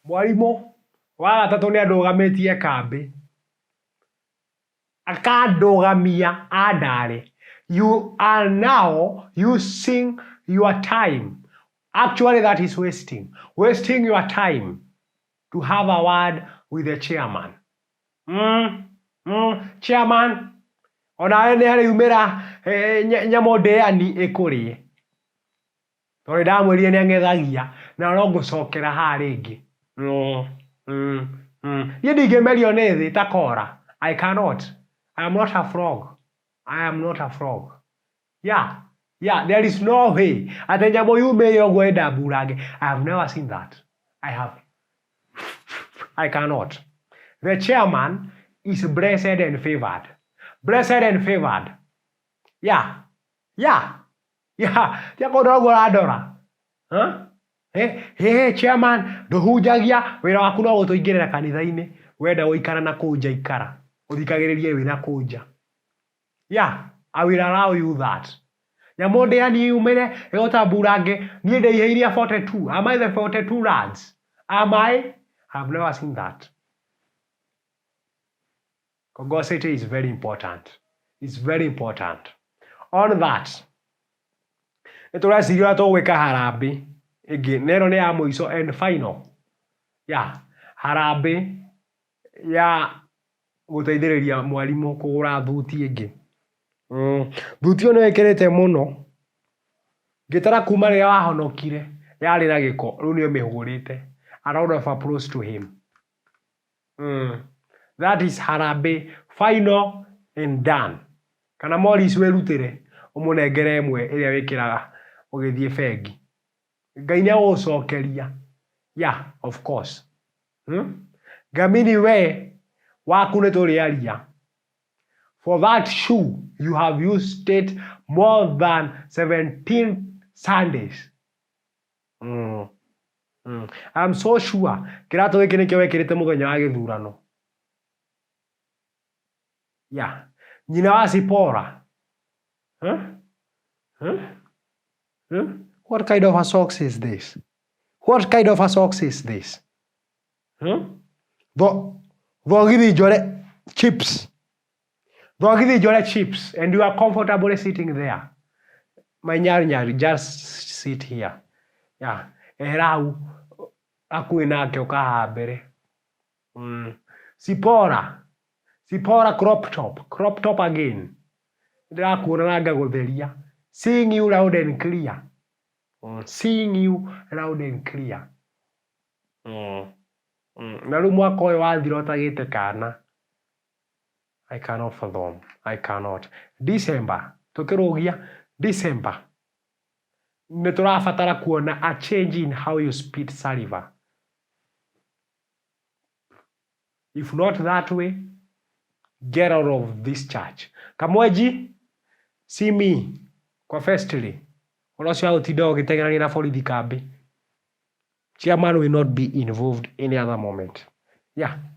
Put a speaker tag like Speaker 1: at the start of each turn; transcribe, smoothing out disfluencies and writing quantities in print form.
Speaker 1: Mwarimũ wa gatatũ nĩ andũgamĩtie kambĩ, akandũgamia andare. You are now using your time. Actually that is wasting. Wasting your time to have a word with the chairman. Chairman, onawe nĩ harĩumĩra nyamũ ndĩani ĩkũrĩe. Tondũ ndamwĩrire nĩ ang'ethagia na no ngũcokera haha rĩngĩ. Niĩ ndingĩmerio nĩ thĩ ta kora. I cannot. I am not a frog. I am not a frog. Yeah, there is no way atĩ nyamũ yumĩre ũguo ĩndamburange. I have never seen that. I have. I cannot. The chairman is blessed and favored. Blessed and favored. Yeah. Tia kũndora ũguo ũrandora. Huh? Hey, hey, chairman, ndũhunjagia wĩra waku no gũtũingĩrĩra kanitha-inĩ. Wenda gũikara na kũu nja ikara. Ũthikagĩrĩrie wĩ na kũu nja. Yeah, I will allow you that. Nyamũ ndĩani yumĩre ĩgũtamburange niĩ ndĩihĩirie 42. Am I the 42 lads? Am I? I've never seen that. Congosity is very important. It's very important. On that, nĩ tũreciria ũrĩa tũgwĩka harambĩ ĩngĩ na ĩno nĩ ya mũico and final. Yeah, harambĩ ya gũteithĩrĩria mwarimũ kũgũra thuti ĩngĩ. Thuti ĩyo nĩ wĩkĩrĩte mũno, ngĩtara kuma rĩrĩa wahonokire yarĩ na gĩko, rĩu nĩ ũmĩhũrĩte. A round of applause to him. That is harambee final and done. Kana Morris wĩrutĩre ũmũnengere ĩmwe ĩrĩa wĩkĩraga ũgĩthiĩ bengi. Ngai nĩ agũgũcokeria. Yeah, of course. Ngamini we waku nĩ tũrĩaria. For that shoe you have used it more than 17 Sundays. I'm so sure kĩratũ gĩkĩ nĩkĩo wekĩrĩte mũthenya wa gĩthurano. Yeah. Nyina wa Sipora. Huh? Huh? Huh? What kind of a socks is this? What kind of a socks is this? Huh? Thogithi njore chips. Thogithi njore chips and you are comfortably sitting there. My nyari nyari, just sit here. Yeah. Ehera hau hakuhĩ nake ũka haha mbere. Sipora. Sipora crop top. Crop top again. Ndĩrakuona na ngagũtheria. Seeing you loud and clear. Seeing you loud and clear. Na rĩu mwaka ũyũ wathira ũtagĩte kana. I cannot fathom. I cannot. December. Tũkĩrũgia December. Nĩ tũrabatara kuona a change in how you spit saliva. If not that way, get out of this church. Kamweji, see me kwa festly. Ũhoro ũcio wa gũtinda ũgĩteng'erania na borithi kambĩ. Chairman will not be involved any other moment. Yeah.